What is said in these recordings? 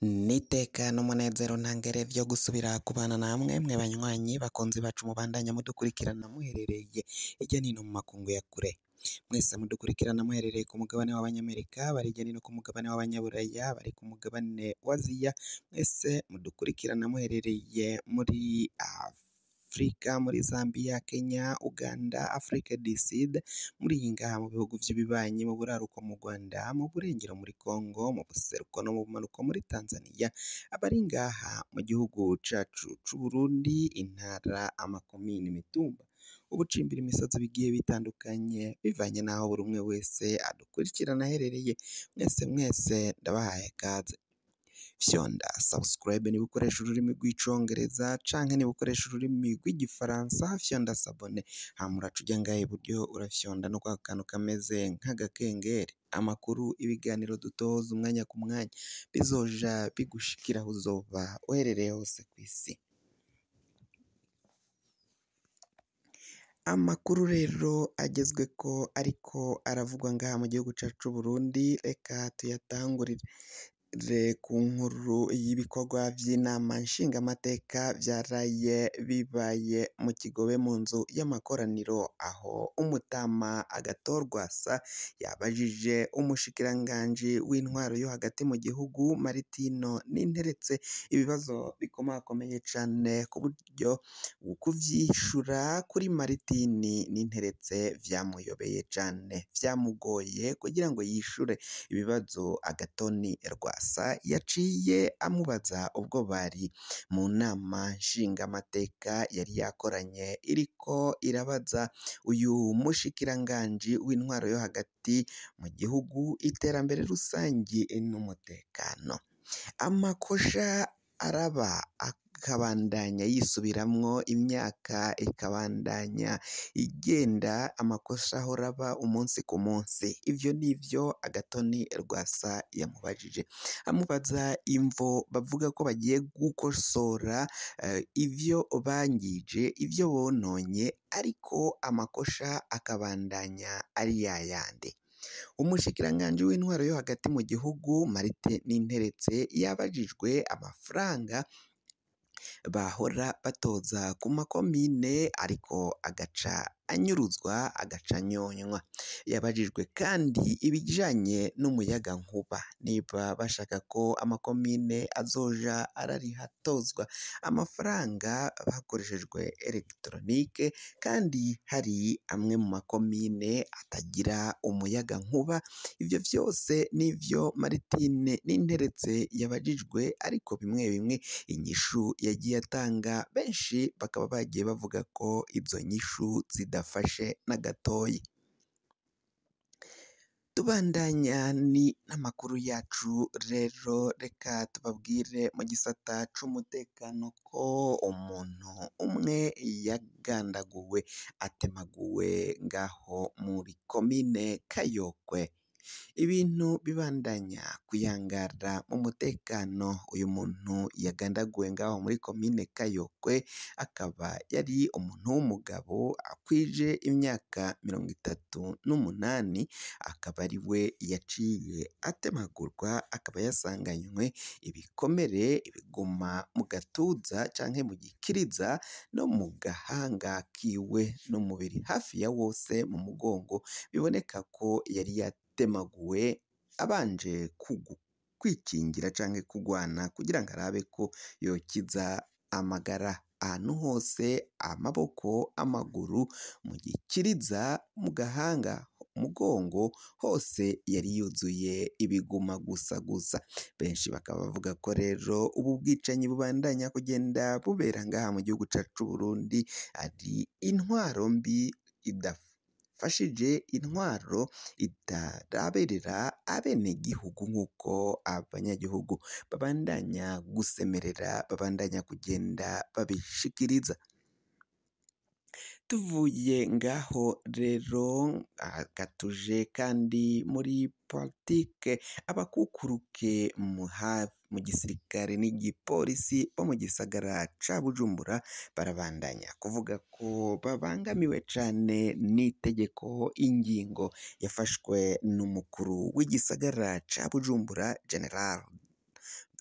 N'iteka n'umunezero ntangere vyo gusubira kubana namwe mwe banywanyi bakunzi bacu mubandanya mudukurikirana muherereye hirya no hino mu makungu ya kure. Mwese mudukurikirana muherereye ku mugabane w'abanyamerika, bari hirya no hino ku mugabane w'abanyaburaya, bari ku mugabane w'Aziya, mwese mudukurikirana muherereye muri Afrika, muri Zambia, Kenya, Uganda, Afrique du Sud, muri ngaha mu bihugu vy'ibibanyi, mu buraruko mu Rwanda, mu burengero muri Congo, mu buseruko no mu bumanuko muri Tanzania, abari ngaha mu gihugu cacu c'Uburundi, intara, amakomine, imitumba, ubucimbira imisozi bigiye bitandukanye bivanye n'aho buri umwe wese adukurikirana aherereye, mwese mwese ndabahaye kaze. Fyonda subscribe niba ukoresha ururimi rw'icongereza canke niba ukoresha ururimi rw'igifaransa fyonda s'abonner, hama uraca uja ngaha iburyo urafyonda no kwa kantu kameze nk'agakengeri, amakuru, ibiganiro dutoza umwanya ku mwanya bizoja bigushikira aho uzoba uherereye hose kw'isi. Amakuru rero agezweko ariko aravugwa ngaha mu gihugu cacu c'Uburundi, reka tuyatangurire ku nkuru y'ibikorwa vy'inama nshingamateka vyaraye bibaye mu Kigobe mu nzu y'amakoraniro, aho umutama Agathon-Rwasa yabajije umushikiranganji w'intwaro yo hagati mu gihugu Martino Ninteretse ibibazo bikomakomeye cane ku buryo kuvyishura kuri Martini Ninteretse vyamuyobeye cane, vyamugoye kugira ngo yishure ibibazo Agathon Rwasa yaciye amubaza ubwo bari mu nama nshingamateka yari yakoranye iriko irabaza uyu mushikiranganji w'intwaro yo hagati mu gihugu, iterambere rusangi n'umutekano. Amakosha araba akabandanya yisubiramwo, imyaka ikabandanya igenda, amakosa ahora aba umunsi ku munsi. Ivyo nivyo Agathon Rwasa yamubajije, amubaza imvo bavuga ko bagiye gukosora ivyo bangije, ivyo bononye, ariko amakosha akabandanya ari yayandi. Umushikiranganji w'intwaro yo hagati mu gihugu Martin Ninteretse yabajijwe amafaranga bahora batoza ku makomine ariko agaca anyuruzwa agaca anyonywa. Yabajijwe kandi ibijanye n'umuyagankuba, niba bashaka ko amakomine azoja arariha atozwa amafaranga hakoreshejwe elegitoronike, kandi hari amwe mu makomine atagira umuyagankuba. Ivyo vyose nivyo Martine Ninteretse yabajijwe, ariko bimwe bimwe inyishu yagiye atanga benshi bakaba bagiye bavuga ko izo nyishu zidafashe na gatoyi. Tubandanya ni n'amakuru yacu rero, reka tubabwire mu gisata c'umutekano ko umuntu umwe yagandaguwe atemaguwe ngaho muri komine Kayokwe. Ibintu bibandanya kuyangara mu mutekano. Uyu muntu yagandaguwe ngaho muri komine Kayokwe akaba yari umuntu w'umugabo akwije imyaka 38, akaba ari we yaciye atemagurwa, akaba yasanganywe ibikomere biguma mu gatuza canke mu gikiriza no mu gahanga kiwe n'umubiri hafi ya wose mu mugongo, biboneka ko yari yatemaguwe abanje kwikingira canke kugwana kugira ngo arabe ko yokiza amagara. Ahantu hose, amaboko, amaguru, mu gikiriza, mu gahanga, umugongo, hose yari yuzuye ibiguma gusa gusa. Benshi bakaba bavuga ko rero ubu bwicanyi bubandanya kugenda bubera ngaha mu gihugu cacu c'Uburundi ari intwaro mbi idafashije, intwaro itaraberera abenegihugu nk'uko abanyagihugu babandanya gusemerera, babandanya kugenda babishikiriza. Tuvuye ngaho rero gatuje kandi muri politike, abakukuruke mu gisirikare n'igipolisi bo mu gisagara ca Bujumbura barabandanya kuvuga ko babangamiwe cane n'itegeko ingingo yafashwe n'umukuru w'igisagara ca Bujumbura General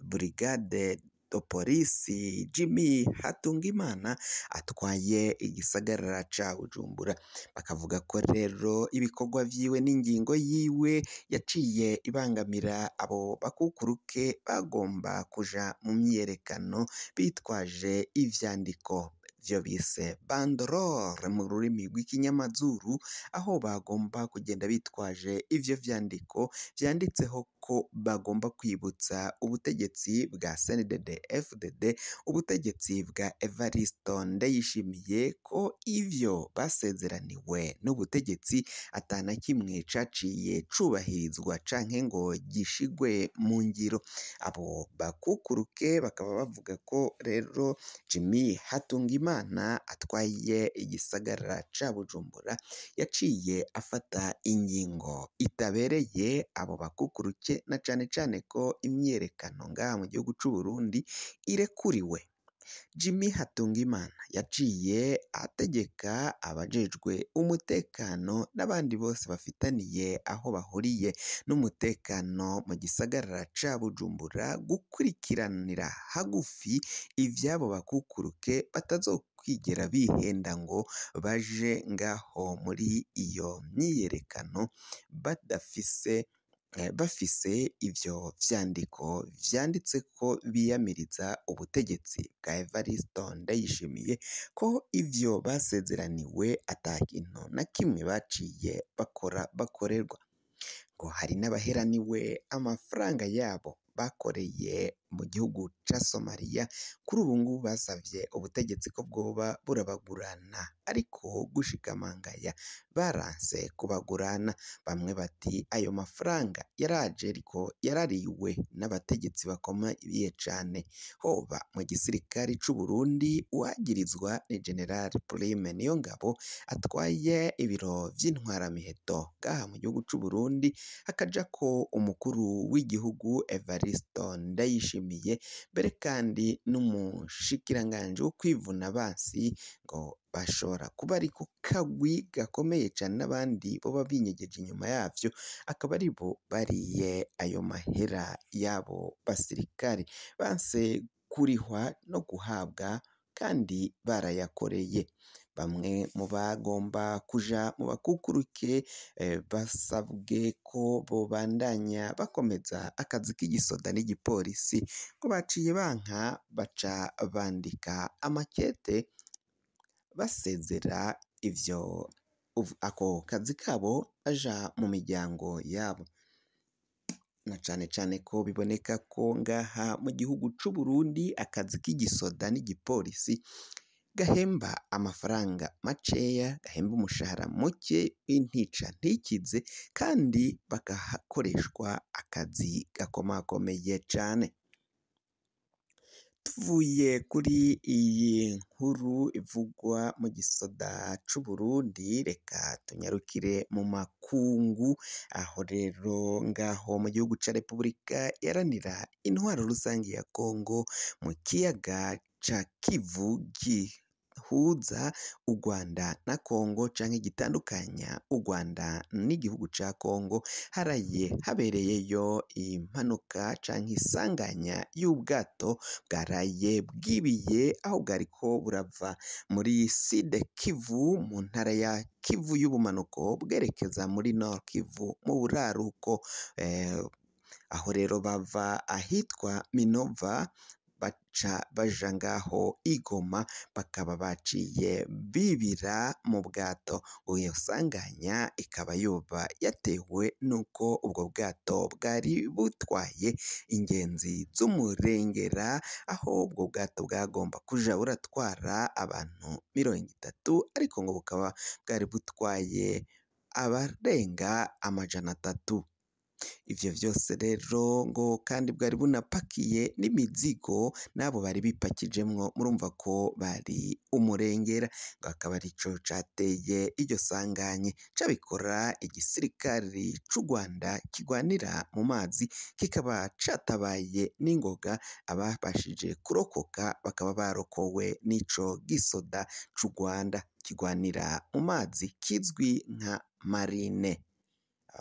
brigade de police Jimmy Hatungimana atwaye igisagara ca Bujumbura. Bakavuga ko rero ibikorwa vyiwe n'ingingo yiwe yaciye ibangamira abo bakukuruke bagomba kuja mu myiyerekano bitwaje ivyandiko vyo bise banderole mu rurimi rw'ikinyamazuru, aho bagomba kugenda bitwaje ivyo vyandiko vyanditseho ko bagomba kwibutsa ubutegetsi bwa CNDD FDD, ubutegetsi bwa Evariste Ndayishimiye ko ivyo basezeraniwe n'ubutegetsi atana kimwe caciye cubahirizwa canke ngo gishigwe mu ngiro. Abo bakukuruke bakaba bavuga ko rero Jimmy Hatungimana atwaye igisagara ca Bujumbura yaciye afata ingingo itabereye abo bakukuruke, na cane cane ko imyiyerekano ngaha mu gihugu c'u Burundi irekuriwe. Jimmy Hatungimana yaciye ategeka abajejwe umutekano n'abandi bose bafitaniye aho bahuriye n'umutekano mu gisagara ca Bujumbura gukurikiranira hagufi ivy'abo bakukuruke batazokwigera bihenda ngo baje ngaho muri iyo myiyerekano badafise bafise ivyo vyandiko vyanditse ko biyamiriza ubutegetsi bwa Evariste Ndayishimiye, ko ivyo basezeraniwe ata kintu na kimwe baciye bakora bakorerwa. Ngo hari n'abaheraniwe amafaranga yabo bakoreye mu gihugu ca Somalia, kuri ubu ngubu basavye ubutegetsi ko bwoba burabagurana, ariko gushika mangaya baranse kubagurana. Bamwe bati ayo mafaranga yaraje ariko yarariwe n'abategetsi bakomeye cane, hoba mu gisirikare c'u Burundi uwagirizwa ni General Prime Niyongabo atwaye ibiro vy'intwaramiheto ngaha mu gihugu c'u Burundi, hakajako umukuru w'igihugu Evariste Ndayishimiye, mbere kandi n'umushikiranganji wo kwivuna abansi ngo bashobora kuba ari ku kagwi gakomeye cane n'abandi boba binyegeje inyuma yavyo, akaba aribo bariye ayo mahera y'abo basirikare banse kurihwa no guhabwa kandi barayakoreye. Bamwe mu bagomba kuja mu bakukuruke basabwe ko bobandanya bakomeza akazi k'igisoda n'igipolisi, ngo baciye banka baca bandika amakete basezera ivyo ako kazi kabo baja mu miryango yabo. Na cane cane ko biboneka ko ngaha mu gihugu c'u Burundi akazi k'igisoda n'igipolisi gahemba amafaranga makeya, gahemba umushahara muke w'intica ntikize, kandi bagakoreshwa akazi gakomakomeye cane. Tuvuye kuri iyi nkuru ivugwa mu gisoda c'u Burundi, reka tunyarukire mu makungu, aho rero ngaho mu gihugu ca Repubulika Iharanira Intwaro Rusangi ya Kongo, mu kiyaga ca Kivu gihuza u Rwanda na Kongo canke gitandukanya u Rwanda n'igihugu ca Kongo, haraye habereyeyo impanuka canke isanganya y'ubwato bwaraye bwibiye aho bwariko burava muri Sud Kivu mu ntara ya Kivu y'ubumanuko bwerekeza muri Nord Kivu mu buraruko, aho rero bava ahitwa Minova baca baja ngaho i Goma, bakaba baciye bibira mu bwato. Iyo sanganya ikaba yoba yatewe n'uko ubwo bwato bwari butwaye ingenzi z'umurengera, aho ubwo bwato bwagomba kuja buratwara abantu 30, ariko ngo bukaba bwari butwaye abarenga 300. Ivyo vyose rero ngo kandi bwari bunapakiye n'imizigo, n'abo bari bipakijemwo murumva ko bari umurengera, ngo akaba arico cateye iryo sanganye. Cabikora igisirikare c'u Rwanda kigwanira mu mazi, kikaba catabaye n'ingoga, ababashije kurokoka bakaba barokowe n'ico gisoda c'u Rwanda kigwanira mu mazi kizwi nka marine.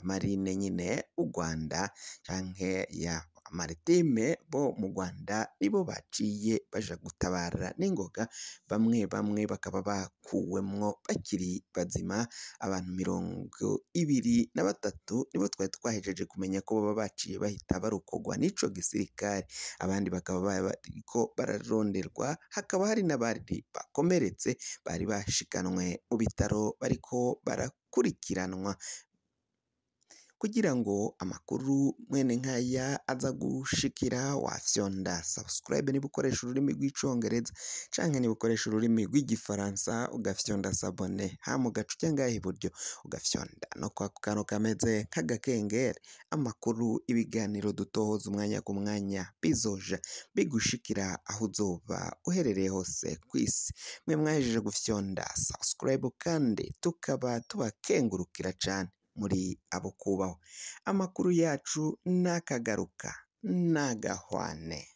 Marine nyine u Rwanda canke ya maritime bo mu Rwanda nibo baciye baja gutabara n'ingoga, bamwe bamwe bakaba bakuwemwo bakiri bazima. Abantu 23 nibo twari twahejeje kumenya ko boba baciye bahita barokogwa n'ico gisirikare, abandi bakaba bariko bararonderwa, hakaba hari n'abandi bakomeretse bari bashikanwe mu bitaro bariko barakurikiranwa. Kugira ngo amakuru mwene nkaya aza gushikira, wafyonda subscribe niba ukoresha ururimi rw'icongereza, canke niba ukoresha ururimi rw'igifaransa ugafyonda s'abonner, hama ugaca uja ngaha iburyo ugafyonda no kwako kantu kameze nk'agakengeri. Amakuru, ibiganiro dutohoza umwanya ku mwanya bizoja bigushikira aho uzoba uherereye hose kw'isi. Mwe mwahejeje gufyonda subscribe kandi tukaba tubakengurukira cane, muri abo kubahwa. Amakuru yacu nakagaruka nagahwane.